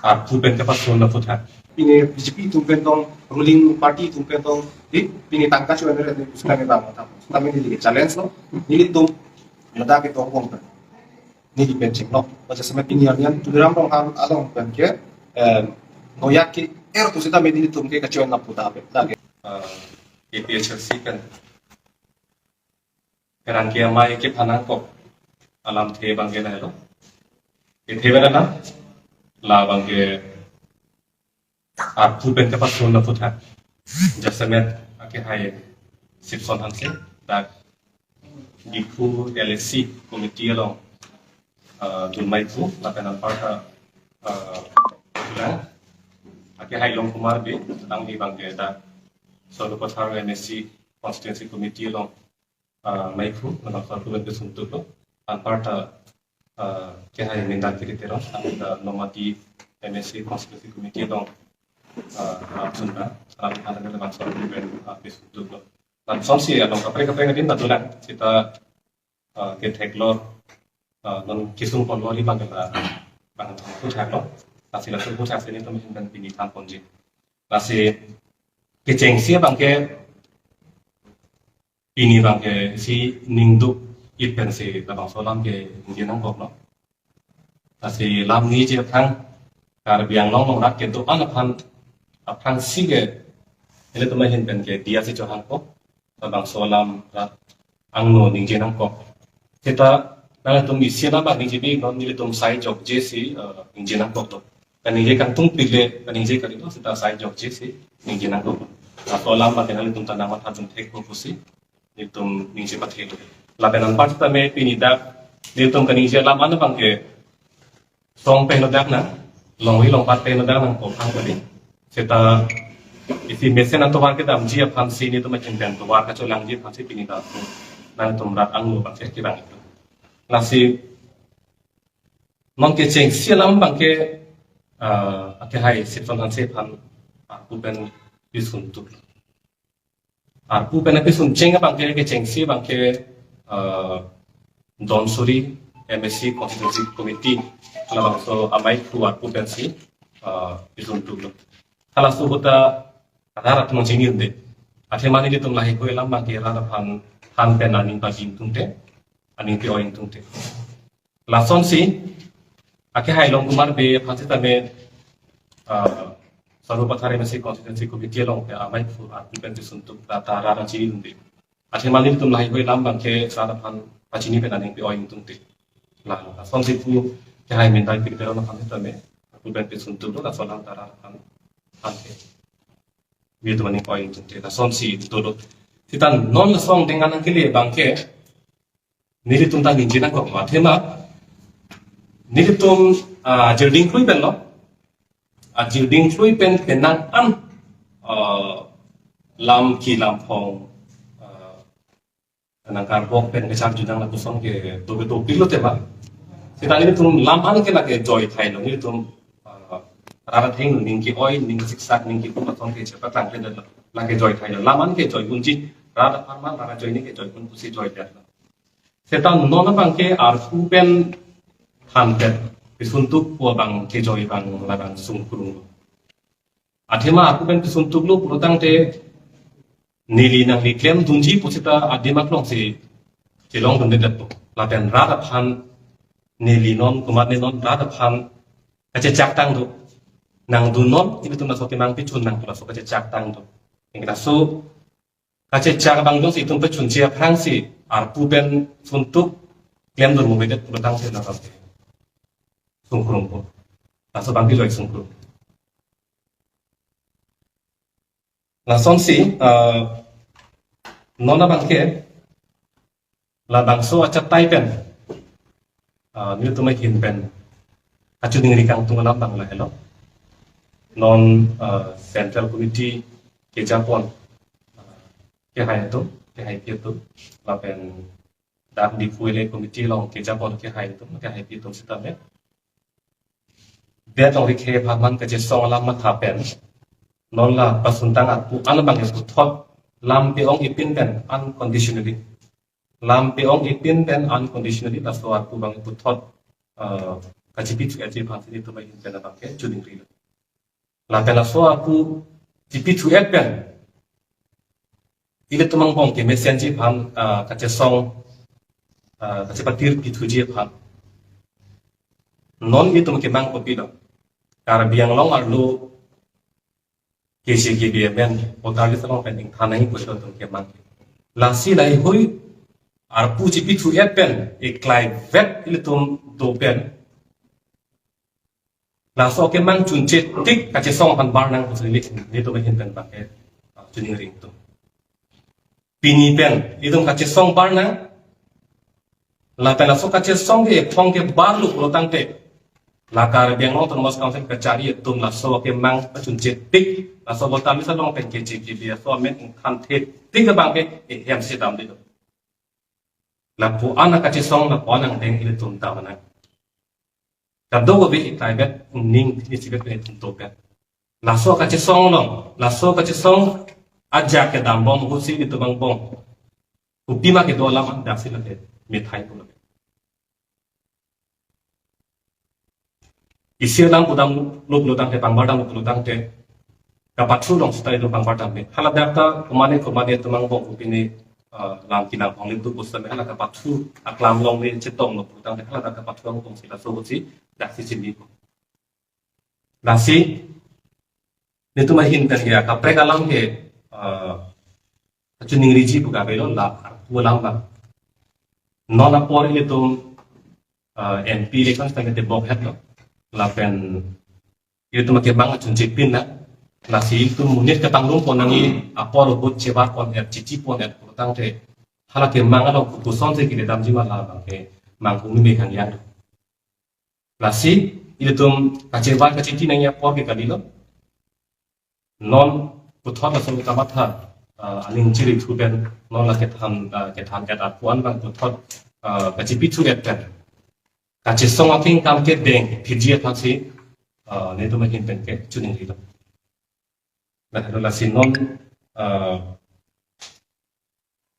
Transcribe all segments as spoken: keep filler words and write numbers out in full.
arpu pen kepasun aphuthak. Pini B J P atum pen tong, ruling party atum pen tong, di pini tangka chuan re ni puskan ni bang ta. Kami neli challenge lo. Nelitum ladak ke tong bong pen. Neli pen ching lo. Baca sama pini yang yang Tuliram Ronghang along pen ke, em, noyak ke er tu sita nelitum ke kachuan na puta pe. Lagi, eh, A P H L C pen. Kerang ke amai ke phanang kok alamthe abang ke lahelo. Kethe bela na labang ke arpu pen kepasun aphuthak. Jasemet akehai Sipson Hanse dak Diphu L A C committee along, eh, dun mai thu lapen anparta, eh, lang akehai Longkumar Bey, tangte abang ke dak Sarupathar M A C constituency committee along, eh, mai thu, labangso arpu pen kepasun thulo. Anparta, eh, akehai Mindan Kiri Teron, anparta Nomati M A C constituency committee along, eh, ap sunda, ap sunda labangso arpu pen, eh, kepasun thulo. Lasonsi along kaprek kaprek adin ta dolang, sita, eh, ketheklor, eh, non kesung ponlo ri abang ke la, bang aphuthak lo. Lasi laso aphuthak si nelitum ahin pen pini than ponji. Lasi kechengsi abang ke, pini abang ke isi ningduk-ik pensi labangso alam ke ningje nangkok lo. Lasi lam ningje aphrang, Karbi Anglong along rat kedo-an aphan, aphrangsi ke nelitum ahin pen ke diya si chohangkok, labangso alam rat angno ningje nangkok. Sita nangtum isi alam abang ningje bi non nelitum sai jokje si, eh, ningje nangkok lo. Kaningje kangtung pile, kaningje kalilo, sita sai jokje si ningje nangkok. Laso alam abang ke nelitum ta nangmatha jun thek pusi nelitum ningje pathe. Lapen anpar sitame pini dak nelitum kaningje alam an abang ke song pen lo dak na, longri longpat pen lo dak nangkok aphan kali. Sita isi mesen atovar kedamji aphansi nelitum ahin pen tovar kacholangji aphansi pini dak nangtum rat angno abang ke kevang itu. Lasi non kechengsi alam abang ke, ah, akehai Sipson Hanse aphan arpu pen kepasun thuk. Arpu pen kepasun cheng abang ke kechengsi abang ke, ah, Donsuri M A C constituency committee labangso amai thu arpu pensi, ah, kepasun thuklo. Halaso ahut ta rat atum chini un-e. Athema nelitum lahei ko alam abang ke rat aphan than pen aning pajin tungte, aning pi-oi tungte. Lasonsi akehai Longkumar Bey aphan sitame, ah, Sarupathar M A C constituency committee along ke amai thu arpu pen kepasun thuk, rat ta rat chini un-e. Athema nelitum lahei ko alam abang ke rat aphan pachini pen aning pi-oi tungte. La, lasonsi pu akehai Mindan Kiri Teron aphan sitame arpu pen kepasun thuklo, laso alam ta rat aphan than ke nelitum aning pi-oi tungte. Lasonsi dolo. Sita non laso angdeng an nangkele abang ke nelitum ta ningje nangkok, athema nelitum, ah, jirding klui pen lo. Ah, jirding klui pen penang an, ah, lam ki lam phong, ah, nangkarbok pen kacharju nang lapuson ke dobe dopik lo tema. Sita nelitum lam an ke lake joi thailo, nelitum, ah, rat atheng ning ke-oi, ning siksak, ning ke kum ason ke chepa tang ke lake joi thailo. Lam an ke joi unji, rat apharman rat ajoine ke joi un pusi joi detlo. Sita non abang ke arpu pen than pen kepasun thuk pu abang kejoi abang labang sungkrung. Athema arpu pen kepasun thuklo pulo tangte neli nangli klem dunji pu sita adim aklong si chelong dunde detpo. Lapen rat aphan neli non, komatne non rat aphan kachechak tang do. Nangdun non, ilitum laso kemang pichun nang laso kachechak tang do. Ingkita so kachechak abang jongsi itum pachunche aphrangsi arpu pen kepasun thuk klemdun mobedet pulo tangte labang ke sungkrungpo. Laso abang kejoi sungkrung. Lasonsi, eh, non abang ke labangso achatai pen, ah, nelitum ahin pen kachiningri kangtung alam abang lahelo. Non, ah, Central Committee kejapon, ah, kehai atum, kehaipi atum, lapen dak Diphu L A Committee along kejapon kehai atum, kehaipi atum sitame det along rikhe apharman kachesong alam matha pen, non la pasuntang arpu an abang ke puthot, lam pe-ong-ik pin pen unconditionally. Lam pe-ong-ik pin pen unconditionally, laso arpu abang puthot, eh, kachipithu-etji aphansi nelitum ahin pen abangke choningrilo. Lapen laso arpu chipithu-et pen ilitum angbong kemesenji aphan, ah, kachesong, ah, kachepatir pithuji aphan. Non ilitum kemang kopilo? Karbi Anglong arlo K J K B amen voter list along pen ingthan nangji pu ilitum kemang. Lasi laheihui arpu chipithu-et pen iklai vet ilitum do pen laso kemang chunche tik kachesong aphan bar nang pusi neli, nelitum ahin pen abangke, ah, choningri tum. Pini pen itum kachesong bar nang, lapen laso kachesong ke ephong ke barlo pulo tangte, la Karbi Anglong Autonomous Council kachari atum laso kemang pachunche tik, laso voter list along pen K J K B aso amen ingthanthe tik abangke ehem si damdelo. Lapu-an akachesong, lapu-an angdeng ilitum dam nang. Kadokave iklai vet, ning thini chibet pen itum do pen. Laso kachesong along, laso kachesong ajak kedambom ahutsi ilitum angbong kopima kedo alam daksi lake methai pulo. Isi alam pudamlo pulo tangte, pangbar damlo pulo tangte, kapathu along seta itum pangbar dam me. Haladak ta komane komane atum angbong kopine, ah, lam kinang hong lim tu pusitame hala kapathu aklam along me chetonglo pulo tangte, haladak kapathu angbong si laso ahutsi daksi chinipo. Lasi nelitum ahin pen ke kaprek alam ke, ah, kachoningriji pu ke avelo, la arpu alam abang. Non apor ilitum, ah, M P election pen ke tebok hetlo. Lapen ilitum akemang achunche pin nang. Lasi ilitum monit kepangrum pon nangji apor ahut chebar pon-et, chithi pon-et pulo tangte, hala kemang along kopuson si kile damji ma, la abangke mangkung me hang yang. Lasi ilitum kachebar kachithi nangji apor ke kalilo. Non puthot laso kamatha, ah, aning chiri thu pen non la kethan, ah, kethan-et arpu-an abang puthot, ah, kachipithu-et pen kachesong akengkam kedeng phitji aphansi, ah, nelitum ahin pen ke choningrilo. Lahelo, lasi non, ah,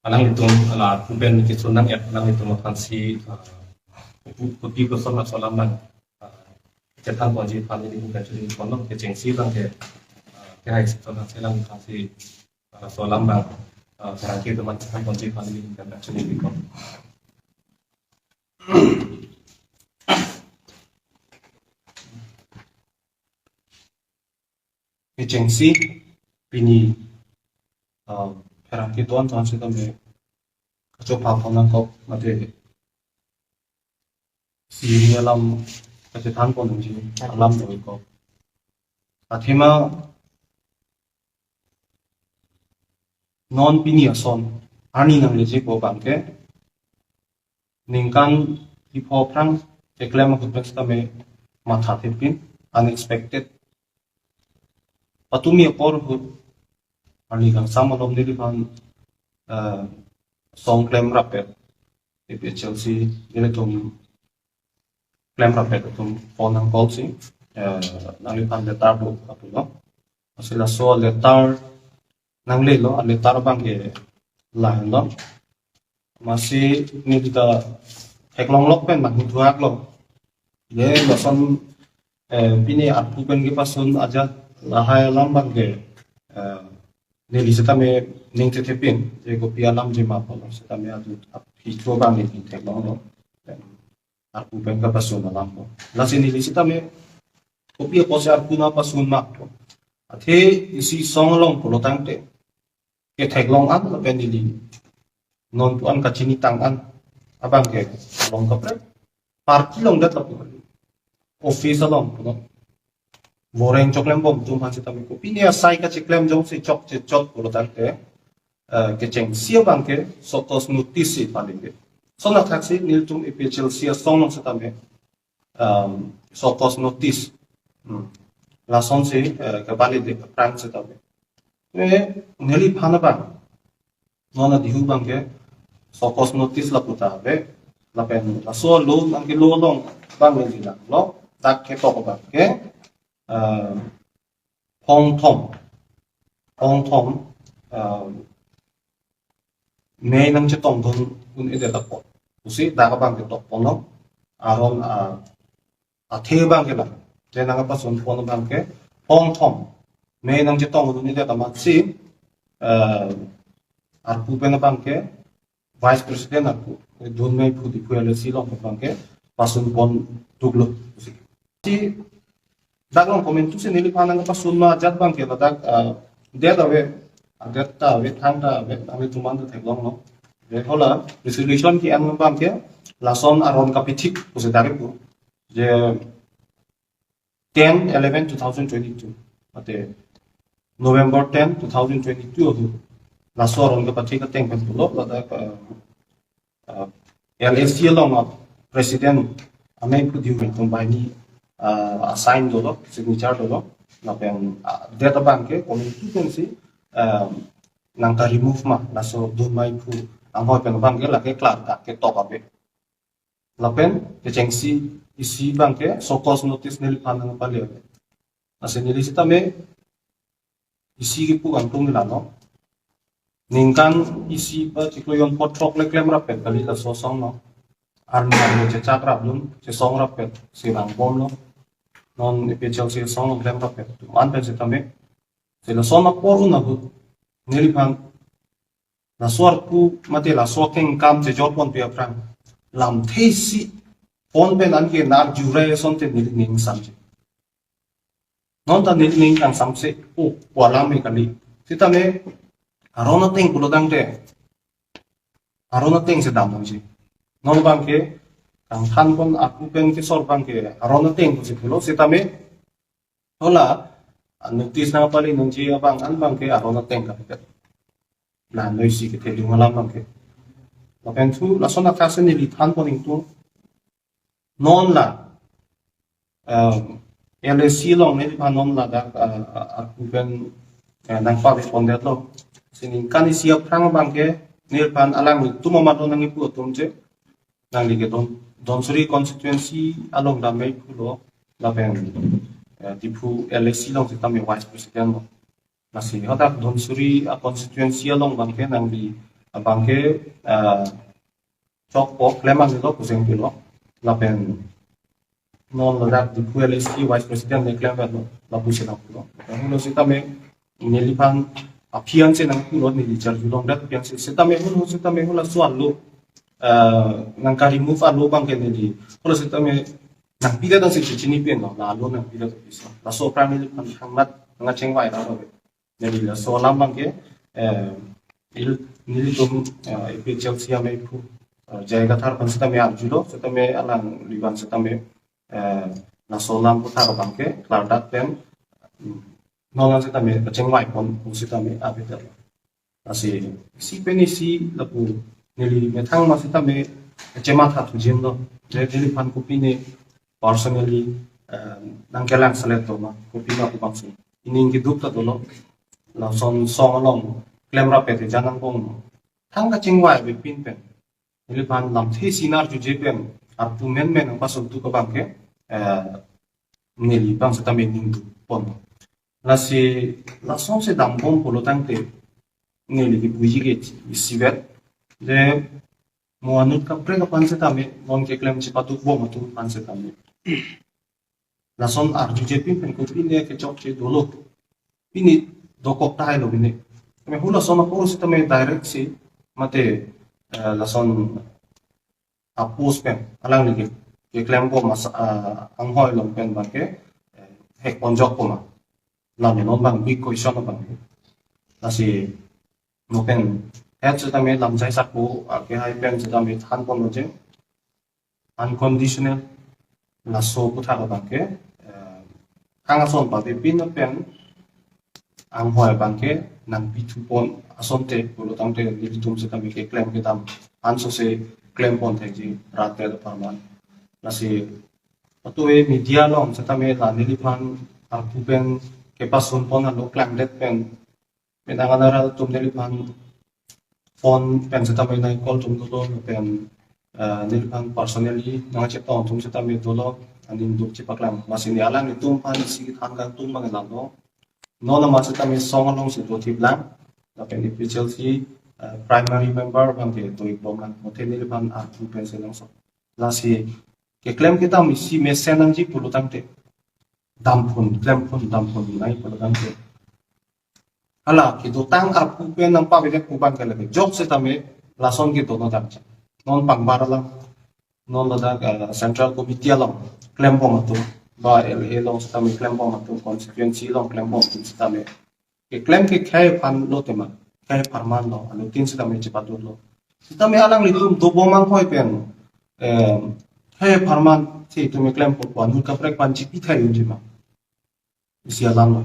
alanglitum, ala arpu pen kesun nang-et alanglitum aphansi, ah, kopi, kopi koson laso alam abang, ah, kethan ponji aphan neli kachoningri ponlo. Kechengsi abangke, ah, kehai si ton si alanglitum aphansi, ah, laso alam abang, ah, pherangke atum aphan kethan ponji aphan neli kachoningri pon. Kechengsi pini, ah, pherangke atum aphan sitame kachopha pon nangkok, mate si ini alam kachethan pon nangji alam doikok. Athema non pini ason arni nangleji pu abangke ningkan ipho aphrang keklem ahut pen sitame mathathepin, unexpected. Patumi apor ahut arni kangsam alom neliphan, eh, song klemrap-et, A P H L C nelitum klemrap-et atum phone nang call si, eh, nangliphan letter do pu pulo. Lasi laso letter nanglelo, a letter abangke lahenlo. Amatsi neli ta theklonglok pen bang thuaklo. Ye lason, eh, pini arpu pen kepasun ajat lahai alam abangke, eh, neli sitame ning thethepin, je kopi alamji ma pulo sitame adu aphi thu abang neli theklonglo. Arpu pen kepasun alam ko. Lasi neli sitame kopi apotsi arpu nangpasun ma pu. Athe isi song along pulo tangte ketheklong an lapen neli non pu-an kachinitang an abangke along kaprek. Party along det lapu kali. Office along pulo. Voreng choklembom atum aphan sitame kopine asai kacheklem jongsi chokche chot pulo tangte, eh, kechengsi abangke show cause notice si paling ke. Lason athaksi nelitum A P H L C asong along sitame, um, show cause notice. Hmm. Lasonsi, eh, kepaledet aphrang sitame. Eh, neliphan abang non adihu abangke show cause notice lapu ta ave. Lapen laso law abangke law along abang neli langlo, dak ketok abangke, eh, phongthom, phongthom, eh, mei nangchetongdun un-edet apot pusi dak abangke tok ponlo. Aron, ah, athe abangke la, je nangpasun pon abangke, pon thom, me nangchetong dunde amatsi, eh, arpu pen abangke, Vice President arpu, Dunmei Phu, Diphu L A C along abangke, pasun pon duklo. Si, dak along komantusi neliphan nangpasun ma ajat abangke, ladak, eh, det ave, adet ta ave, thang ta ave, ave tuman ta theklonglo. Je hala, resolution ke-en abangke, lason aron kapithik, pusi dak pu. Je ten eleven two thousand twenty-two. Mate November ten, two thousand twenty-two ahu. Laso aron kapathik ateng pen pulo, ladak, eh, eh, L A C along a President amei phu diu tum banghini, eh, assign dolo, signature dolo. Lapen, ah, det abangke, komantu pensi, eh, nangka-remove ma, laso Dunmei Phu anghoi pen abangke, lake klardak ketok ave. Lapen, kechengsi isi abangke, show cause notice neliphan nangpale. Lasi neli sitame, isi kipu kangtung lalo. Ningkan isi ba chiklo jon photrok le klem rapet kali laso asong lo. Arni arni chechak rap lun, chesong rapet, si rangbomlo. Non A P H L C asong klem rapet. Tuman pen sitame. Si lason apor un ahut, neliphan laso arpu mate laso akengkam chejor ponpe aphrang, lamthe isi pon pen anke nar jure asonte neli ning samse. Non ta neli ning kangsamse, o, pu alam me kali. Sitame, aron ateng pulo tangte, aron ateng si dam nangji. Non abangke, kangthan pon arpu pen kesor abangke, aron ateng pusi pulo, sitame, hala, ah, notice nangpale nangji abang an abangke aron ateng kapiket. La noi si kethedung alam abangke. Lapen thu lason athak si neli than pon ingtung. Non la, um, L A C along neliphan non ladak, ah, ah, arpu pen, eh, nangpave pondetlo. Si ningkan isi aphrang abangke, neliphan alanglitum amat nangkipu atum je, nangli ke Don, Dhansiri constituency along dam mei pulo, lapen, eh, Diphu L A C along sitame vice president lo. Lasi hadak Dhansiri a constituency along abangke nangli, abangke, eh, chokpo klem an lo, kuseng pulo. Lapen non ladak Diphu L A C vice president le klem lo, lapusi nangpulo. Lapulo sitame neliphan aphi ansi nangpulo, neli charju longdet aphi ansi. Sitame hul sitame hula sual lo, eh, nangka-remove alo abangke neli. Hula sitame nangpidet ansi chechini pen lo, la alo nangpidet aphi sa. Laso aphrang neliphan thangmat nangkachengvai ra lo. Neli laso alam abangke, eh, il, nelitum, eh, A P H L C amei phu, eh, J I Kathar aphan sitame arjulo, sitame alangli aphan sitame, eh, laso alam aputhak abangke, klardak pen, mm, non an sitame, kachengvai pon, pon sitame, abetel. Lasi, isi pen isi lapu, neli methang ma sitame, chematha thujin lo, je neliphan kopine, personally, eh, nangkelang selet do ma, kopi ma pu bangsi. Ining keduk ta dolo, lason song along, klem rapet ejan angbong lo. Thang kachingvai avepin pen. Neliphan lamthe isi nar juje pen, arpu menmen nangpasun tu abangke, eh, neli abang sitame ningduk pon. Lasi, lason si dambom pulo tangte, neli kipuji ke isivet, je mo anut kaprek aphan sitame, non keklem chepaduk bom atum aphan sitame. Lason arjujepin pen kopine kechokche dolo. Pine dokok tahai lo pine. Kami hula lason apor sitame direct si mate, eh, lason a-post pen alangli ke, keklem bom as-, ah, anghoi along pen abangke, eh, hek ponjok puma. Lam non abang big question abang. Lasi non pen het sitame lam jai sakpo, ah, kehai pen sitame than pon lo je. Unconditional laso aputhak abangke, eh, hang ason pavepin pen anghoi abangke nangpithu pon asonte pulo tangte nelitum sitame keklem kedam anso si klem pon thekji rat te parman. Lasi patue media along sitame la neliphan arpu pen kepasun pon alo klangdet pen Penang anara atum neliphan phone pen sitame nang call tum dolo pen, eh, neliphan personally nangchetong atum sitame dolo, aning duk chepaklang. Lasi ne alanglitum aphan isi kethan kangtung abang lalo. Non amat sitame song along si dothip lang. Lapen A P H L C, eh, primary member abangke doik bom lang. Mate neliphan arpu pen si nangso. Lasi Keklem kedam isi mesen nangji pulo tangte, damphun, klemphun, damphun nai pulo tangte, hala kedotang arpu pen nangpavirek pu abang ke lake jok setame lason kedo nangji. Non pangbar alam, non ladak, eh, Central Committee along klembom atum, ba L A along setame klembom atum, constituency along klembom atum setame keklem ke khei aphan lo tema, khei apharman lo, anuttin setame chepatutlo. Setame alanglitum dobom anghoi pen, em, khei apharman si itum keklem po, anut kaprek aphan chipi thai unji ma, isi alam lo.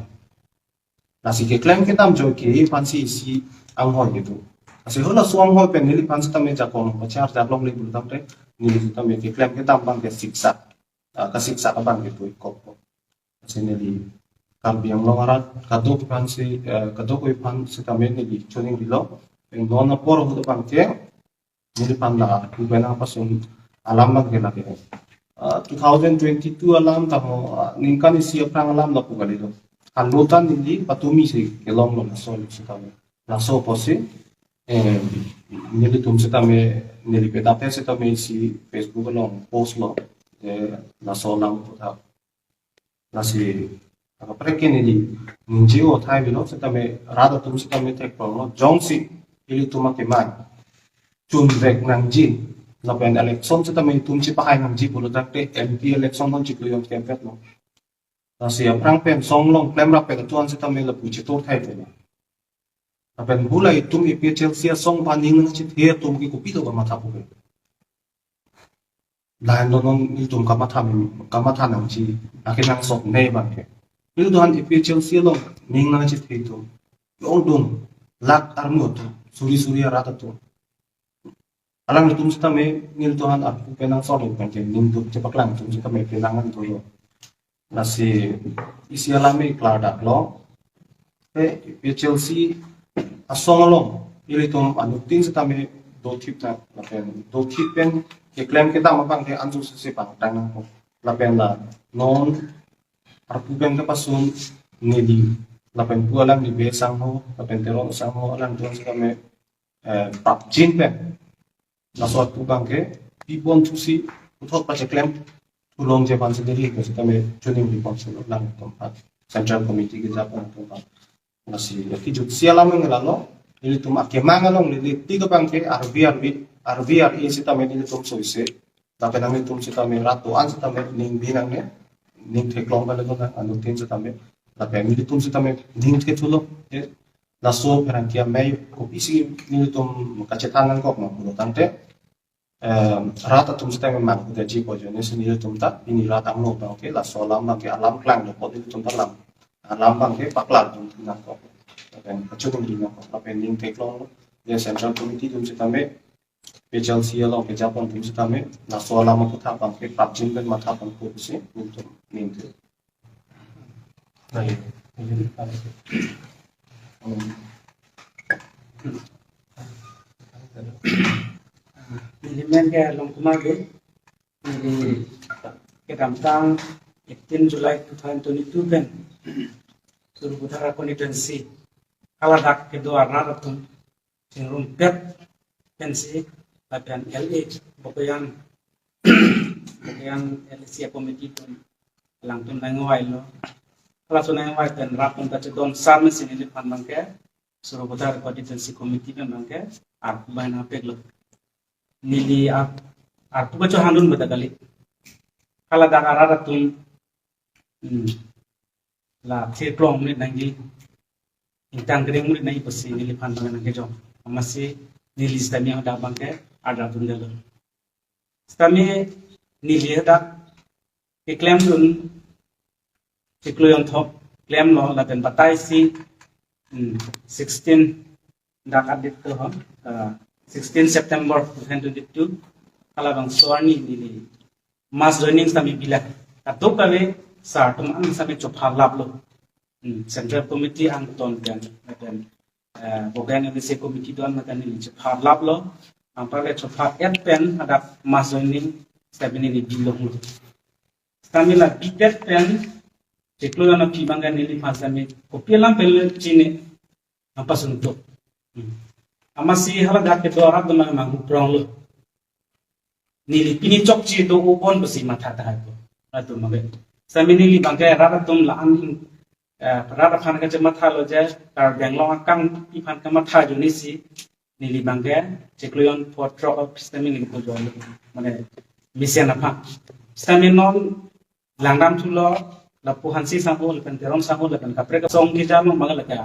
Lasi keklem kedam joike aphansi isi anghoi kedo. Lasi halaso anghoi pen neliphan setame jakong pachar jaklong le bulu tangte, neli setame keklem kedam abang ke siksa, ah, kasiksa abang ke tuikok. Lasi neli Karbi Anglong arat kadokave aphansi, eh, kadokave aphan setame neli choningrilo. Pen non apor ahut abang ke neliphan la arpu pen nangpasun alam abang ke lake, ah, two thousand twenty-two alam tamo, ah, ningkan isi aphrang alam lapu kalilo. Halotan neli patumi si kelonglo laso setame. Laso apotsi, eh, nelitum setame, neli pedap he setame isi Facebook along post lo, eh, laso alam puthot. Lasi akaprek ke neli ningje-o thai avelo setame rat atum setame theklonglo, jongsi ilitum akemang chunvek nangji lapen election setame itum chepahai nangji pulo tangte M P election non chiklo yon kempet lo. Lasi aphrang pen song along klemrap pek atuan setame lapu chetur thai avelo. Lapen bula itum A P H L C asong aphan ning nangchethe atum ke kopilo kamatha pu ke. Lahen donon ilitum kamatha, kamatha nangji, akenangsot ne abang ke. Ilitum aphan A P H L C along ning nangchethe atum, yongdung, lak armu atum, suri suri arat atum. Alanglitum setame nelitum aphan arpu pen nangsot pen ke ningduk chepaklang atum setame penang an dolo. Lasi isi alam ke klardak lo. Te A P H L C asong along ilitum anuttin setame dothip nang, lapen dothip pen keklem kedam abang ke ansu sese pangtang nangpo. Lapen la non arpu pen kepasun neli lapen pu alangli Bey sangho, lapen Teron sangho, alangtum setame, eh, prapjin pen laso arpu abang ke pipon thusi puthot pacheklem thulongji aphansi neli ke setame choningripon solo alangtum aphan, Central Committee keja aphan atum aphan. Lasi ya kijut si alam nang lalo, ilitum akemang along neli tik abang ke arvi arvi, arvi arvi setame nelitum soise. Lapen nanglitum setame rat do-an setame ning bi nangne, ning theklong kali ko nang anuttin setame. Lapen nelitum setame ning thethulo, eh, laso pherangke amei kopisi nelitum kachethan nangkok ma pulo tangte, em, rat atum setame mang kudaji ko ajoine si nelitum ta pini rat angno abang ke laso alam abang ke alam klang dopo, nelitum ta alam, alam abang ke paklar dun nangkok. Lapen kachudun dun nangkok, lapen ning theklong, ya Central Committee atum setame, A P H L C along keja aphan atum setame, laso alam aputhak abang ke prapjin pen matha pon pusi nelitum ningje. Baik. Neli men ke Longkumar Bey, neli kedamtang eighteen July two thousand twenty-two pen Sarupathar constituency, haladak kedo arat atum chingrumpet pensi lapen L A Bokajan, Bokajan L A C committee atum alangtum nangvailo. Halaso nangvai pen rat atum ta chedon sar mesi neliphan abang ke Sarupathar constituency committee pen abang ke arpu bai nangpeklo. Neli ar-, arpu kachohandun bata kali. Haladak arat atum, hmm, la theklong monit nangji, ingtang kering monit nangji pusi neliphan abang nangkejok. Amatsi neli setame hadak abang ke adra dundelo. Setame neli hadak keklemdun chiklo yonthok klemlo lapen batai si, hmm, sixteen dak adit to ho, ah, sixteen September two thousand twenty-two, halabangso arni neli mass joining setame bilang. Kadokave sar atum an setame chopharlaplo. Hmm, Central Committee angton pen, lapen, eh, Bokajan L A C committee do-an mate neli chopharlaplo. Anparke chophar-et pen hadak mass joining setame neli bilonglo. Setame la bidet pen chiklo yon aphi abang ke neliphan setame kopi alam pen le chini nangpasun to. Hmm. Amatsi haladak kedo arat do mang mang pronglo. neli pini chokche do-o bon pusi matha tahai ko. Latum abang ke. Sami neli abang ke rat atum la-an, eh, rat aphan kachemathalo je, Karbi Anglong akam aphan kamatha ajoinesi, neli abang ke chiklo jon phongo throk sitame neli ko jon, mane mesen aphan. Sitame non langdamthulo, lapu Hanse sangho, lapen Teron sangho, lapen kaprek song kejam abang lake,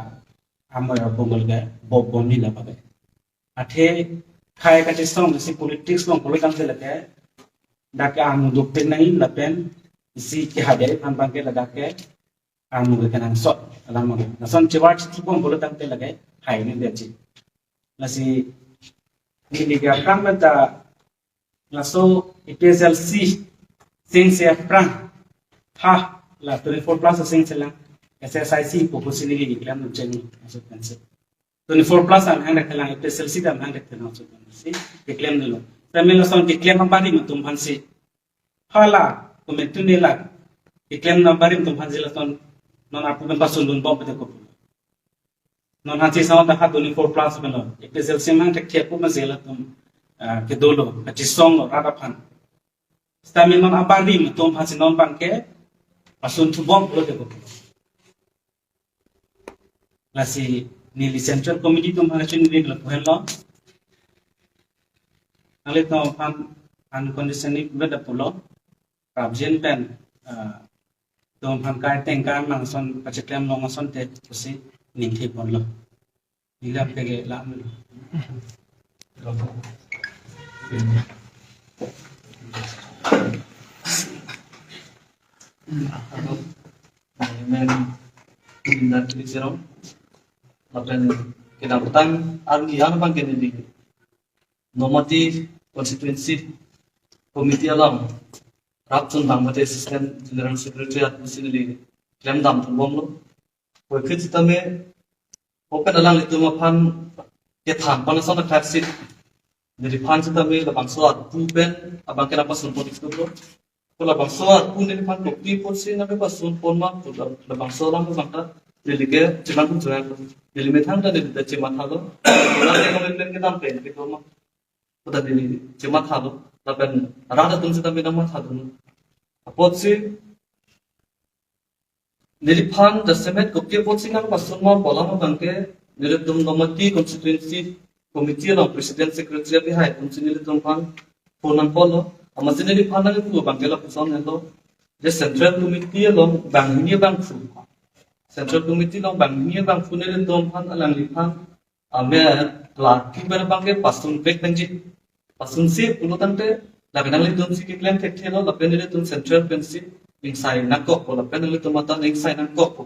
amoi abang lake, bob bom ni la abang ke. Athe khei kachesong si politics along pulo tangte lake, dak ke amu duk pen nai lapen isi kehai aphan abang ke ladak ke amu ke kenangsot alam abang. Lason chevar chiti bom pulo tangte lake hai ni dia chi. Lasi neli ke aphrang pen ta laso A P H L C sing se aphrang ha la twenty-four plus sing selang S S I C pusi neli keklem cheng laso pensi. Twenty-four plus amahang dak kelang, A P H L C ta amahang dak kelang, so si keklem dolo. Sitame lason keklem abarim atum aphansi, hala komantu neli la keklem abarim atum aphansi lason non arpu pen pasundun bom pete ko. Non Hanse sangho ta ha twenty-four plus pen lo. A P H L C amahang thekthe pu ma jela atum, ah, kedolo, kachesonglo rat aphan. Sitame non abarim atum aphansi non abang ke pasunthu bom pulote ko. Lasi neli Central Committee atum aphan chun neli lapu henlo. Nanglitum aphan unconditionally kuda pulo. Prapjin pen, ah, atum aphan kai tengka nangson kacheklem long asonte pusi ningthe ponlo. Neli abang ke lam. Men Indra Trisirong. Lapen kedamtang arni an abang ke neli Nomati Constituency Committee along rap chun bang mate Assistant General Secretary at pusi neli klemdamthu bomlo. Puvoiphit sitame open alanglitum aphan kethan pon ason akhar si neliphan sitame labangso arpu pen abang ke nangpasun pon iklo. Ko labangso arpu neliphan kopi apotsi nangpasun pon ma pu la, labangso alam abang ta neli ke chelang pun chulang. Neli methang ta neli ta chemathalo. Ko la neli pen kedam pen ke ma. Ko ta neli chemathalo. Lapen rat atum sitame nangmathalo. Apotsi neliphan jasemet kopi apotsi nangpasun ma pu alam abang ke nelitum Nomati Constituency Committee along President Secretary abihai atumsi nelitum aphan phone nangkoklo. Amatsi neliphan nangpu abang ke lapuson henlo. Je Central Committee along banghini bangphu. Central Committee along banghini bangphu nelitum aphan alangliphan ame la kiber abang ke pasun vek nangji. Pasunsi pulo tangte lake nanglitumsi keklem thekthelo lapen nelitum Central pensi ingsai nangkokpo lapen nanglitum mata ingsai nangkokpo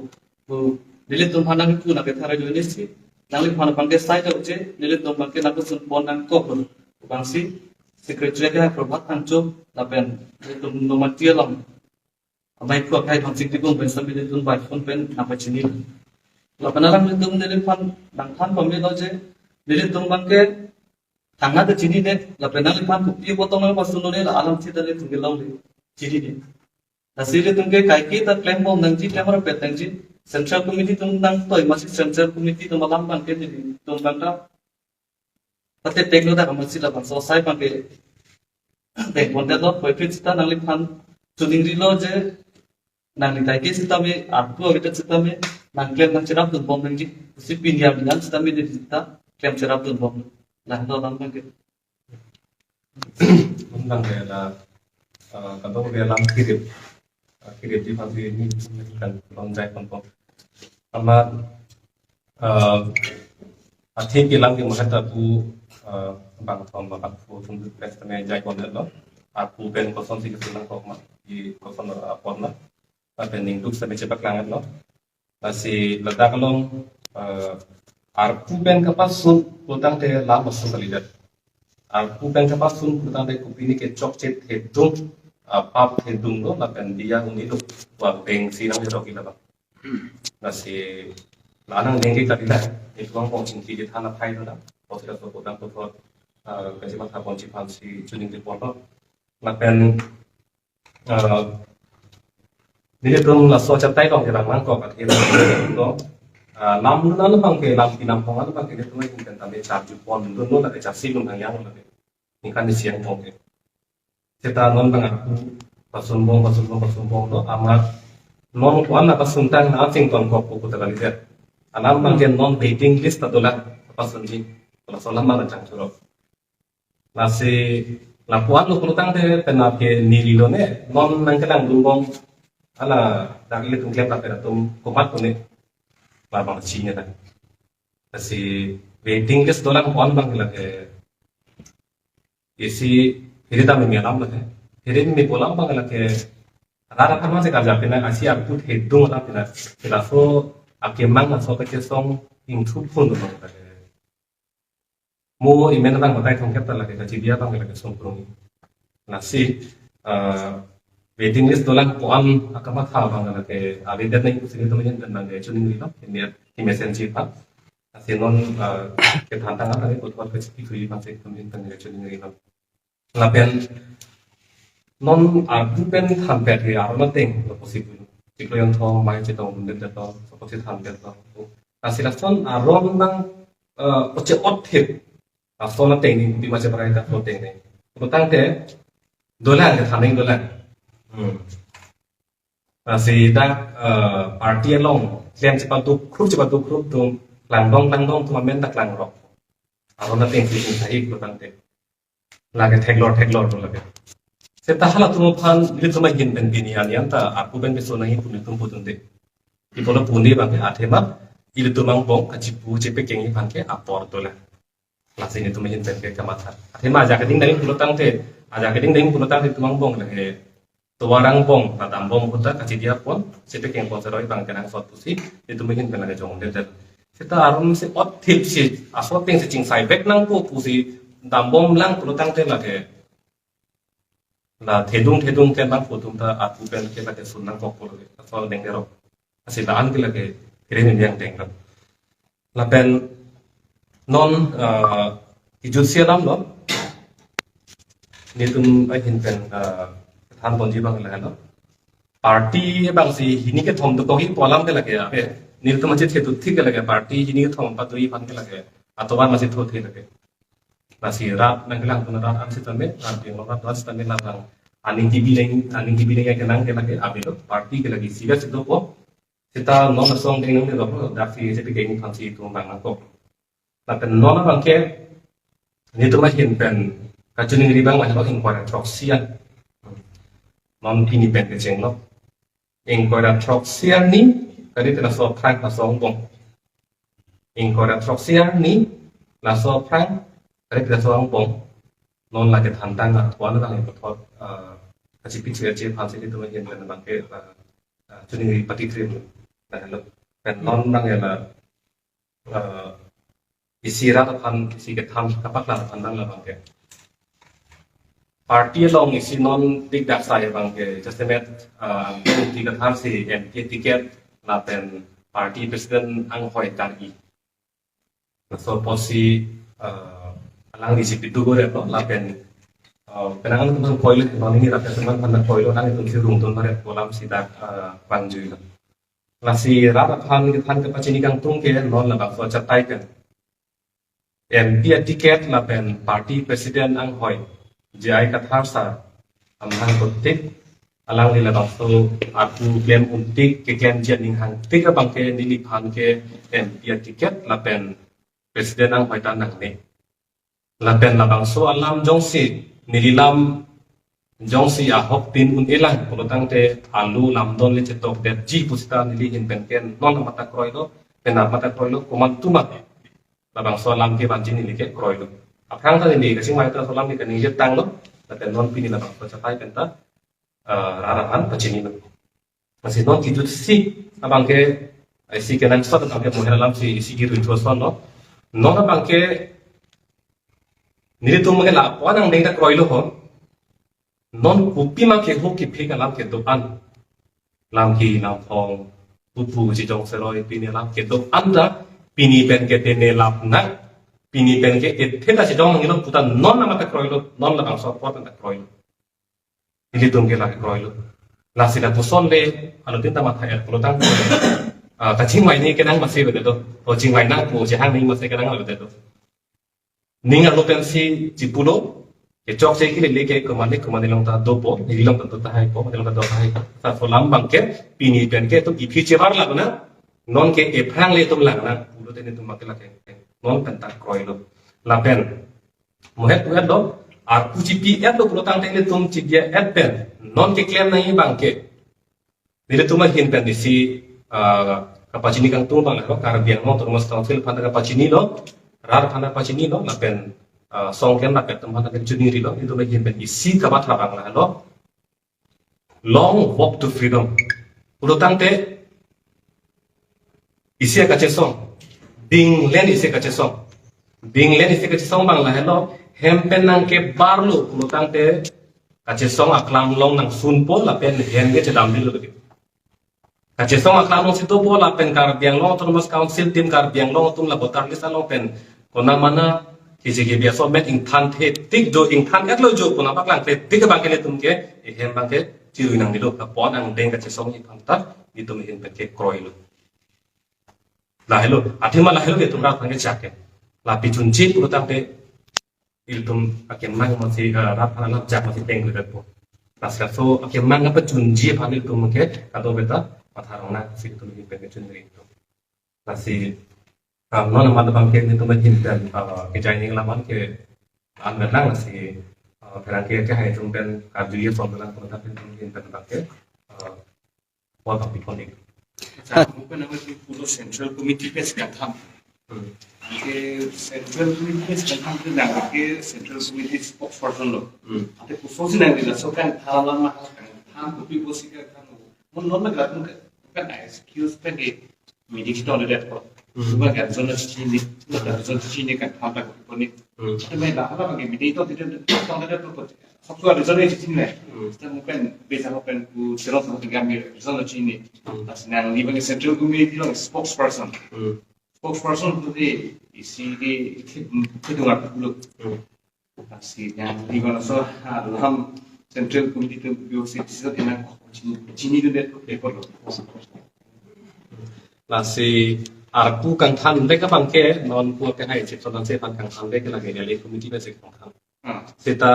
pu nelitum aphan nangpu nangketharai ajoinesi nangliphan abang ke sai ta uche nelitum abang ke nangpasun pon nangkokpo. Abangsi Secretary ke Prabhat Angcho lapen nelitum Nomati along amei phu akhai Dhonsing Tikung pen sitame nelitum by phone pen nangpachini. Lapen alanglitum neliphan nangthan pamelo je nelitum abang ke thangta chinine, lapen nangliphan kopi apot tong nangpasunlone la alam sita nelitum kelongle chinine. Lasi nelitum ke kaike ta klem bom nangji, klem rapet nangji. Central Committee atum nangtoi amatsi Central Committee atum alam abang ke nelitum abang ta pate teklo dak amatsi labangso asai abang ke dengpon detlo. Puvoiphit sita nangliphan chuning rilo je nangli kaike sitame arpu avedet sitame nangklem nangcherapdun bom nangji. Pusi pini abinan sitame neli ta klem cherapdun bom. Lahelo alam abang ke. Undang ke la, eh, kadokave alam kirip. Eh, kiripji aphansi neli kan lom jai ponpo. Amat, eh, athe kelang ke mahata pu, eh, bangthom bangphu atum pu sitame jai pondetlo. Arpu pen kosonsi keselang kok ma, i koson apot ma. Lapen ningduk sitame chepaklanglo. Lasi ladak along, eh, arpu pen kapasun pulotangte lam aso kalidet. Arpu pen kapasun pulotangte kopine ke chokche thedung, ah, pap thedunglo lapen diya un-elo, wa bengsi nangledokji labang. Lasi la nangdengji kalidet, ituang bong chingki di thana phai lo na, posi laso pulotang puthot, eh, kachematha ponji aphansi chuning di ponlo. Lapen, eh, nelitum laso chaptai along kelang nangkok athe to, eh, lam lun along abang ke, lam pinam hong along abang ke nelitum pen tame charju pondunlo, lake charsi lun hangyang lake. Ningkan isi angbong ke. Seta non bang aku pasunbom, pasunbom, pasunbomlo, amat non ko-an la pasungtang, na chington kok pu ta kalidet. Alam bang ke non waiting list ta dolang pasunji. Laso alam bang chang churo. Lasi lapuan lo pulotangte penap ke neli lo ne, non nangkelangdunbom, hala dak ilitum klem ta pen atum komat ko ne, labang chinya ta. Lasi waiting list dolang, ko-an bang lake isi hiri dam mi alam lake, hiri mi pu alam bang lake, rara kama se karja pina, asi akut hedung alam pina, pina so akemang aso kachesong ingthu phun lo bang lake. Mo imen abang batai thongkep ta lake, kachidia abang lake songprung. Lasi, eh, waiting list dolang, ko-an akamatha abang lake avedet nai pusi nelitum ahin pen abang ke chuning rilo, ini, ini messenger pa. Lasi non, eh, kethan tang lake, kot kot kachipi thui abang si nelitum ahin pen ke chuning rilo. Lapen non arpu pen thanpet ke aron ateng lo possible. Chiklo yong thong mai chetong bundet det lo, so kosi thanpet lo. Lasi lason aron bang, eh, oche ot thip. Lason ateng ni, di mache parai ta ateng ni. Pulotangte dolang, kethan ni dolang. Hmm. Lasi dak, eh, party along klem chepaduk khrup, chepaduk khrup atum, langdong langdong atum amen ta klangrok. Aron ateng si sing sahik pulotangte. Lake theklor theklor lo lake. Seta halatum aphan ilitum ahin pen pini an-an ta arpu pen peso nangji pu nelitum pudunde. Ipono puni abang ke athema ilitum angbong kachipu chepekengji aphan ke apor dolang. Lasi nelitum ahin pen ke kamatha. Athema ajak keding dang pulotangte, ajak keding dang pulotangte itum angbong lake tovar angbong ta dambom ahut ta kachidia pon, chepekengpon seroi abang kenangsot pusi nelitum ahin pen lake jongdet det. Seta aron si ot thip si, aso ateng si chingsai vek nangpo pusi dambom lang pulotangte lake la thedung thedung ke nangpo atum ta arpu pen ke lake sun nangkok pulo ke, aso deng derok. Lasi la-an ke lake kiri ni yang deng lo. Lapen non, eh, kejutsi alam lo. Nelitum ahin pen, eh, thanponji abang lahelo. Party abang si hini kethom dokok-i pu alam ke lake ave. Nelitum achethe thut thik ke lake party hini kethom padoji aphan ke lake atovar masi thothe lake. Lasi rat nangkelang puna rat an sitame, rat yang rat an sitame labang aning kibi leng, aning kibi leng ya kenang ke lake avelo, party ke lake siga sido po. Seta non asong deng nang delo, dak si chepekeng aphan si itum bang nangkok. Lapen non abang ke nelitum ahin pen kachiningri abang lahelo, ingkoi ra throksi an. Non pini pen kechenglo. Ingkoi ra throksi arni, kali pen laso aphrang laso angbong. Ingkoi ra throksi arni, laso aphrang, kali pen laso angbong. Non lake thantang athuan abang iputhot, eh, kachipi chirche aphan si nelitum ahin pen abang ke, eh, eh, chiningri patikrim. Lahelo. Pen non abang ke la, eh, isi rat aphan, isi kethan kapaklang aphan abang labang ke. Party along isi non dik dak sai abang ke, jasemet, eh, Pu Ingti Kathar si M P ticket lapen party president anghoi tang-i. So apotsi, eh, alangli si pitu gore lo, lapen, eh, penang atum koilo, non ini lapen teman aphan koilo, nangtum si rungtun maret pu alam si dak, eh, pangjuilo. Lasi rat aphan kethan kepachini kangtung ke non labangso achatai pen M P aticket lapen party president anghoi J I Kathar sir amahang kotik, alangli labangso arpu klem untik, keklemji aning hangtik abang ke neliphan ke M P aticket lapen president anghoi ta nangne. Lapen labangso alam jongsi neli lam jongsi ahok tin un-elang pulotangte alu lamdon le chetokdetji pu seta neli ahin pen ke non amat ta kroilo, penap amat ta kroilo, komantu ma labangso alam kevanji neli ke kroilo. Aphrang ta neli kachingvai ta laso alam ke kaningje tanglo, lapen non pini labangso achatai pen ta, eh, rat aphan pachinilo. Lasi non kejutsi abang ke, eh, isi kenangsot abang ke moher alam si isi kirui thosonlo. Non abang ke nelitum ke lapu-an angdeng ta kroilo ho. Non kopi ma kehok kephek alam kedo-an. Lam ki lam phong, pupu chijong seroi pini alam kedo-an ta, pini pen ke tene lap nang, pini pen ke ethe ta chijong nanglo puta non amat ta kroilo, non labangso apor pen ta kroilo. Nelitum ke lake kroilo. Lasi lapuson le, anuttin ta matha-et pulotang. Ah, kachingvai ni kenang masi avedet do. O chingvai nangpo, chehang ni masi kenang avedet do. Ning arlo pensi chipulo, Kechokche kelele ke komane komane along ta dopo, neli along ta do tahai ko, mane along ta do tahai ko. Laso alam abang ke pini pen ke itum iphi chevar lang nang, non ke ephrang le itum lang nang pulote nelitum abang ke lake non pen ta kroilo. Lapen mo het pu-et lo, arpu chipi-et lo pulo tangte nelitum chidia-et pen non keklem nangji abang ke nelitum ahin pen isi, ah, kapachini kangtung abang lo, Karbi Anglong Autonomous Council aphan ta kapachinilo, rat aphan ta pachinilo, lapen, ah, song ken lapen atum aphan ta kachinirilo, nelitum ahin pen isi kamatha abang lahelo, long walk to freedom. Pulo tangte isi kachesong, dinglen isi kachesong. Dinglen isi kachesong abang lahelo, hem pen nangkebarlo pulo tangte kachesong aklam along nangsunpo lapen hem ke chedamdelo lagi. Kachesong aklam alongsi dopo lapen Karbi Anglong Autonomous Council atum, Karbi Anglong atum la voter list along pen konat mana kisi ke biaso met ingthan the tik jo, ingthan-et lo jo, konat paklang the tik abang ke nelitum ke ehem abang ke chirui nangnelo, apot angdeng kachesong iphan ta nelitum ehem pen ke kroilo. Lahelo, athema lahelo nelitum rat aphan ke chak ke. La pachunji pulo tangte ilitum akemang masi, eh, rat aphan alam chak masi peng kudat po. Laso akemang apa chunji aphan ilitum ke kadokave ta matha rong nang si ilitum ehem pen ke chunri. Lasi, ah, non amat abang ke nelitum ehem pen, ah, kejai ning laman ke an metlang lasi, ah, pherangke kehai atum pen karju ye som lang kono tapi nelitum ehem pen abang ke, ah, what of the funding. Acha, mungkin nama itu pulo Central Committee pen si kangtham. Hmm. Ke Central Committee pen si kangtham ke nang ke Central Committee spokesperson lo. Hmm. Ante khusus si nang di laso kangtham lama kangtham kopi pusi kangtham. Mun non na kangtham ke kan excuse pen ke meeting si tong le det ko. Hmm. Cuma kan zona chini, zona chini kangtham ta kopi poni. Hmm. Ante main dah apa ke meeting tong le det ko. Sokso ada zona chini le. Hmm. Kita mungkin bisa mungkin ku serong sama dengan zona chini. Hmm. Pas nangli abang Central Committee along spokesperson. Hmm. Spokesperson itu di isi di itu itu dengar dulu. Hmm. Pas nangli abang so, ah, dalam Central Committee itu biasa sisa dengan chini, chini itu dia report lo. Lasi arpu kangtham dek abang ke non pu ke hai chip sodan se pan kangtham dek lagi L A committee pen si kangtham. Hmm. Seta,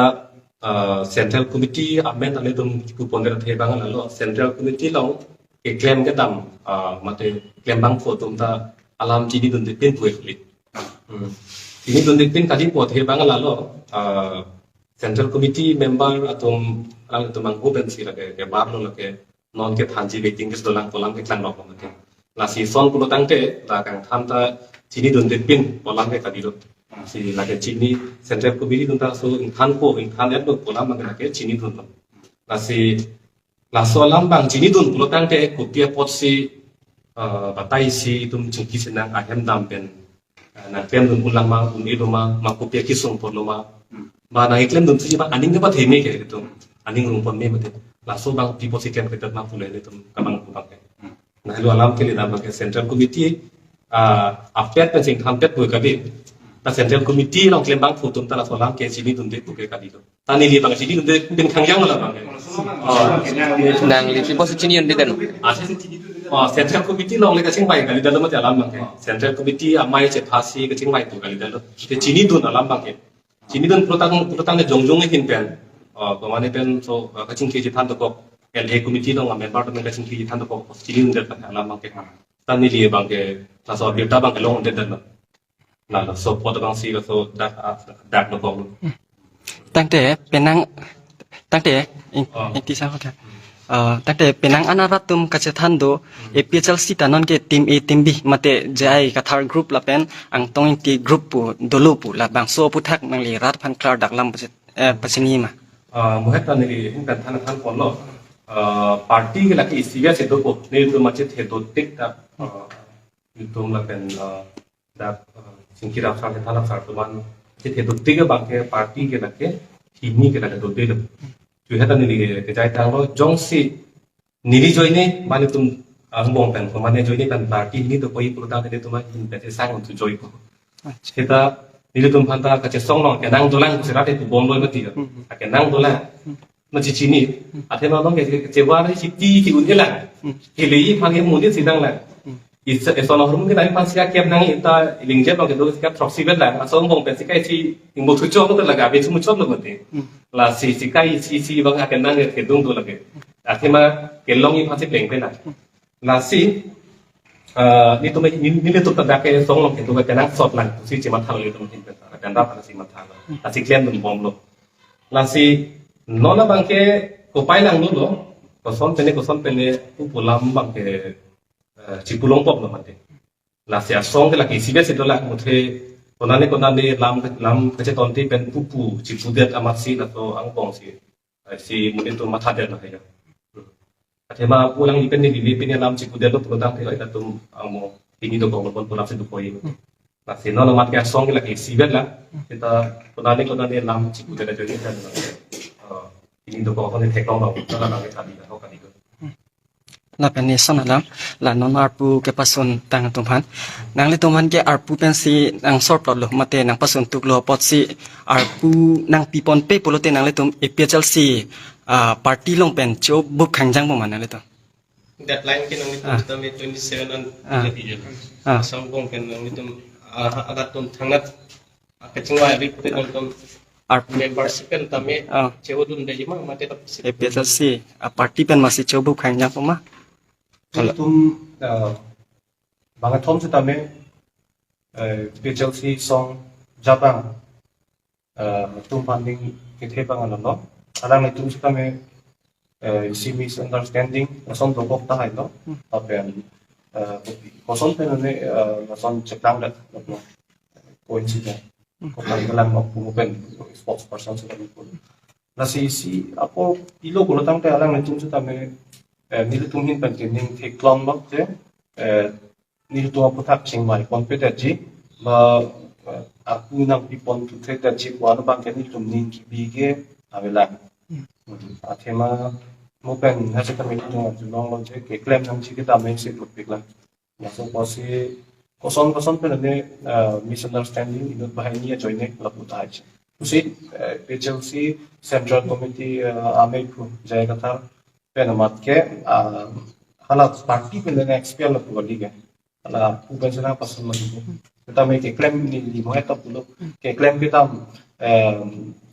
eh, Central Committee amen ane atum kipupon der the abang lalo Central Committee along keklem kedam, eh, mate klembangpo atum ta alam chinidunde pin pu ekli. Hmm. Chinidunde pin kalipo the abang lalo, eh, Central Committee member atum alang atum angho pen si lake kebarlo lake non kethanji waiting list dolang pu alam keklang rok mate. Lasi son pulo tangte la kangtham ta chinidunde pin pu alam ke kadilo. Si lake chini Central Committee atum ta so ingthanpo, ingthan-et lo pu alam abang ke chinidunlo. Lasi laso alam abang chinidun pulo tangte kopi apotsi, eh, batai si itum chingki si nang ahem dam pen, eh, nangklemdun ulang ma, un-e lo ma, ma kopi akisung apot lo ma. Hmm. Ba nangklemdun si ba aning ke ba theme ke itum. Aning rungpon me mate. Laso abang pi apotsi klem kedet ma pule itum kamang pu abang ke. Hmm. Lahelo alam ke le dam abang ke Central Committee, ah, apet pen si ingthan pet pu kali. Ta Central Committee along klembangpo atum ta laso alam ke chinidunde pu ke kadilo. Ta neli abang chinidunde pin khangjang lo abang ke. Oh. Nangli pi apotsi chinidunde det? Ah, oh, Central Committee along le kachingvai kalidet lo mate alam abang ke. Central Committee amei chephasi kachingvai pu kalidet lo. Te chinidun alam abang ke. Chinidun pulo tang, pulo tang le jongjong ahin pen. Oh, komane pen so, eh, kachingki chethan dokok. L A committee along member atum kachingki chethan dokok. Chinidunde pen alam abang ke. Ta neli abang ke, laso abirta abang ke longdet det lo. Laso apot abang si laso dak, ah, dak dokok. Tangte penang, tangte ing, oh, ingti sa hotel. Ah, tangte penang an arat atum kachethan do, hmm, A P H L C ta non ke team A, team B, mate J I Kathar group lapen Angtong Ingti group pu dolo pu labangso aphuthak nangli rat aphan klardak lam pachet, eh, pachini ma. Ah, mo het ta neli hin pen than than ponlo. Ah, party ke lake isi ya chedopo. Nelitum ma chethe dotik ta, ah, itum lapen, ah, dak, ah, chingki rap sar, than rap sar atum an chethe dotik abang ke party ke lake hini ke lake dodelo. Chu het ta neli kejai tanglo jongsi neli joine mane itum, ah, angbong pen komane joine pen party hini dopo pulo tangte itum ahin pen sang un-e joipo. Acha. Seta nelitum aphan ta kachesong along kenang dolang si rat itum bomlo mati. Hmm. Akenang dolang. Hmm. Masi chini. Hmm. Athema along ke chevar si ti ti un-e lang. Hmm. Keleji aphan ke monit si nang lang. Hmm. Isa, eson ahormu ke nai pan sika kiap nang ita lingjep bang kedo sika throksi vet lang. Asong bong pen sika isi ingbo thuchok lo laga be thumu chok lo mati. Hmm. Lasi sika isi isi bang akan nang kedung do lagi. Athema kelong i pasi pleng pen lang. Lasi, eh, netum, ne, nelitum ta dak ke song long kedo ke nang sot lang. Si chima thang netum hin pen. Akan dak pasi matha lang. Lasi klem dun bom lo. Lasi non abang ke kopai lang lo. Koson pene, koson pene, pu pulam bang ke eh, chipulong pop lo mati. Lasi asong ke lagi sibet si dolak muthe konane konane lam lam kachetonti pen pupu chipudet amat si lato angbong si, eh, si muni tu matha det lah ya. Hmm. Athema pulang ipen ni bibi pin lam chipudet lo putang thilo ita tum amo ini dokok lo pon pulang si dukoi. Lasi non amat ke asong ke lagi sibet lah. Kita konane konane lam chipudet aja ni kan. Eh, ini dokok lo ni theklong lo. Kita lagi tadi lah kok tadi. Lapen eson alam, la non arpu kepasun tang atum aphan. Nanglitum aphan ke arpu pensi nang sor plot lo, mate nang pasun tuk lo apotsi arpu nang pipon pe pulote nanglitum A P H L C, ah, party along pen cho bup khangjang po ma nanglitum? Deadline ke nanglitum Ah. Tame twenty seven an Ah. Jadi ya. Ah. Asong bong pen nanglitum, ah, agat tum thangnat akachingvai ri pute nangtum Ar- membership pen tame Ah. Chehodun de jima mate tap si. A P H L C, ah, party pen masi cho bup khangjang po ma? Hala. Tum, eh, bang athom si tame, eh, A P H L C song jabang, eh, tum funding kethe bang ano lo. Alang netum si tame, eh, isi misunderstanding, lason dokok tahai lo. Hmm. Lapen, eh, koson pen ne, eh, lason cheklang dat, no. Coincidence. Hmm. Kopan kelang ok pumu pen, spokesperson si tame pun. Lasi isi apor pilo pulo tangte alang netum si tame, eh, nelitum hin pen kening theklong bak je, eh, nelitum aputhak chingvai pon pe daji, ba, eh, arpu nang pipon tu the daji pu ano bang ke nelitum ning kibi ke avelang. Hmm. Hmm. Athema mo pen hasi tame nelitum arjulong lo je keklem nangji ke tame si putpik lang. Laso apotsi koson koson pen ne, eh, misunderstanding inut banghini ajoine lapu tahai. Pusi, eh, A P H L C Central Committee, eh, amei phu J I Kathar pen amat ke, ah, hala party pen ne expel lapu kali ke. Hala pu pen sena pasun lapu. Kita me keklem neli mo eta pulo. Keklem kedam, eh,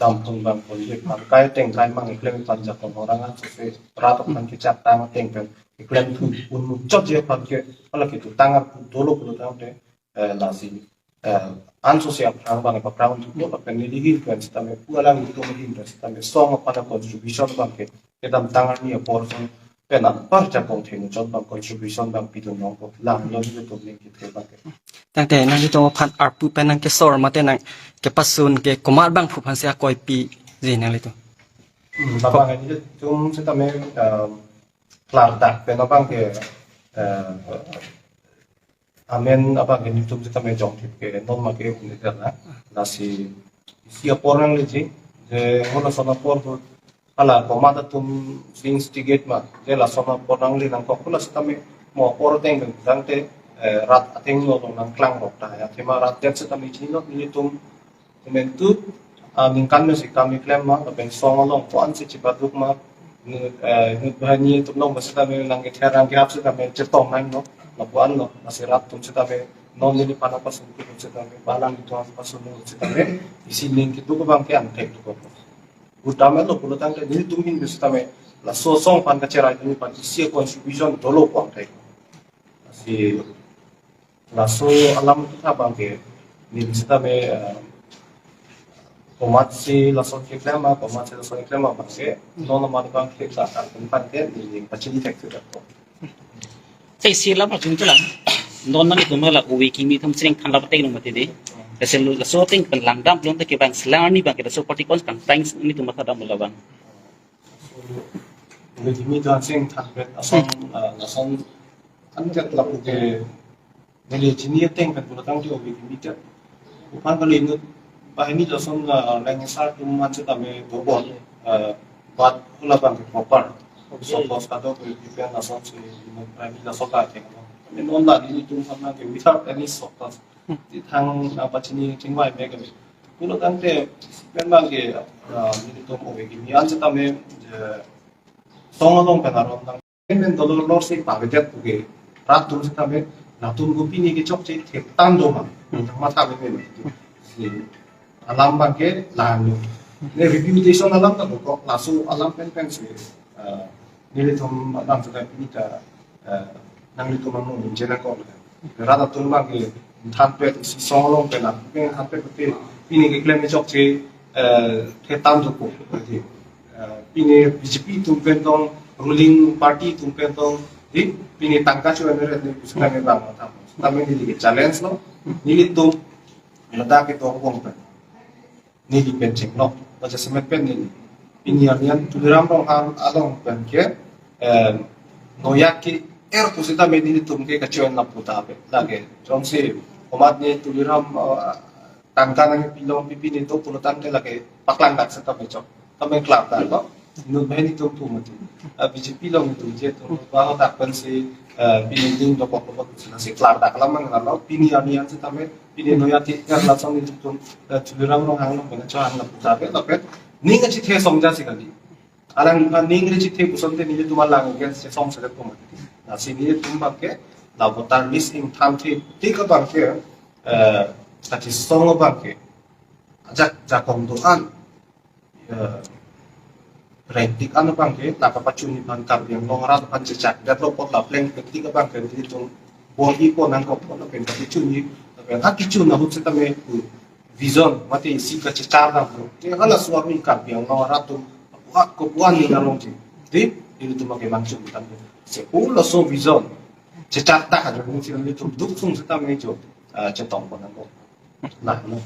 dam tung bang pon je phan kai teng kai mang keklem pan jakong orang an sese rat aphan kechak tang teng pen keklem thu un muchot je aphan ke hala kitu tang arpu dolo pulo tangte, eh, lasi, eh, anso si aphrang bang epaphrang thu dolo pen neli hin pen si tame pu alang itum hin pen si tame song aphan contribution bang ke kedam tang arni apor song pen anpar jakong theng chot bang contribution bang pidun nong ko lang lo ni tum ning kithe bang ke. Tangte nanglitum aphan arpu pen nang kesor mate nang kepasun ke komat bang phu aphan si akoi pi je nanglitum? Hmm, bang nelitum si tame, um, klardak pen abang ke, eh, amen abang ke nelitum si tame jongthip ke non ma ke un-e na. Lasi isi apor nangleji, je hala lason apor tu hala komat atum si instigate ma, je lason apor nangle nangkok hala si tame mo apor teng tangte, eh, rat ateng lo nangklang rok ta ya, athema rat det si tame chinilo nelitum komantu, ah, ningkan me si kam keklem ma, lapen song along ko-an si chipaduk ma, nu-, eh, inut banghini atum along ma si tame nang kether nang kehap si tame chetong nang lo, lapu-an lo, lasi rat atum si tame, non neliphan pasun atum si tame, balang itum pasun atum si tame, isi ning kitu ko bang ke angthek tu ko. Gudam lo pulo tangte nelitum hin si tame, laso song aphan kacherai neliphan isi contribution dolo ko angthek. Lasi laso alam kita bang ke, neli si tame, eh, komat si lason keklem ma, komat si lason keklem ma bang ke, non amat bang ke ta kan pen pan ke, neli pachini thek si dak ko. Sai si lam achung chulang. Non nangtum hala ove kimi atum sering than lap teng nung mati de. Lasi laso ateng pen langdam lon ta ke bang selang ni bang ke laso party kon kang thanks ni tum matha dam labang. Ove kimi atum sering than pet asong, eh, lason anjat lapu ke neli chini ateng pen pulo tangte ove kimi atum. Uphan kali inut banghini lason, eh, leng sar atum man si tame dobon, eh, bat hala bang ke proper. So, pos kadok ove kimi lason si inut banghini lason ka ateng. Kami non la nelitum aphan ke without any support. Ti thang, ah, pachini chingvai me kami. Pulo tangte pen bang ke, ah, nelitum ove kimi an si tame, eh, song along pen aron tang. Pen pen dolor lor si pavedet pu ke. Rat atum si tame Latum ko pini kechokche thetan do ma. Matha me me. Si alam abangke lang lo. Ne reputation alam ta ko laso alam pen pen si, eh, nelitum abang sudah pini ta, eh, nanglitum amung jena ko. Rat atum abangke thanpet isi song along pen, pen thanpet pute pini keklem kechokche, eh, thetan do ko. Eh, pini B J P atum pen tong, ruling party atum pen tong, di pini tangka chu ene ret ne kusita ne bang matham. Tame neli ke challenge lo, nelitum ladak ke tong kong pen. Neli pen chenglok, baca semet pen neli. Pini arni an Tuliram Ronghang along pen ke, eh, noyak ke-er pusitame nelitum ke kachoin lapu ta pe, lake. Jongsi komatne Tuliram, eh, tangka nangpi long pipi ne do pulo tangte lake paklang dak seta pechok. Tame klardak lo. Inut banghini atum pu mati. Ah, B J P along itum je atum ba dak pen si, ah, pini ding dokok dokok sila si klardak alam mang lo. Pini arni an sitame, pini noyak ke-er lason itum, ah, Tuliram Ronghang along pen chohang lapu ta pe, lapen ning kachethe song ja si kali. Alang, ah, ning kachethe puson te nelitum alang against chesong selet pu mati. Lasi nelitum abangke la voter list ingthan the tik abangke, eh, kachesong abangke ajak jakong do-an, eh, rengtik an abangke la kapachun aphan, Karbi Anglong arat aphan chechak det lo apot la pleng tik abangke nelitum bor-ipo nangkok apot lapen kapachunji, lapen ha kechun ahut sitame pu vision mate isi kachechar dam lo. Te halaso arni Karbi Anglong arat atum kopuan kopuan ni arongji. Di, nelitum abangke mangchun tam. Se halaso vision chechar ta ha jong nelitum duk sung sitame jo, ah, chetong pon nangkok. Nah, nah.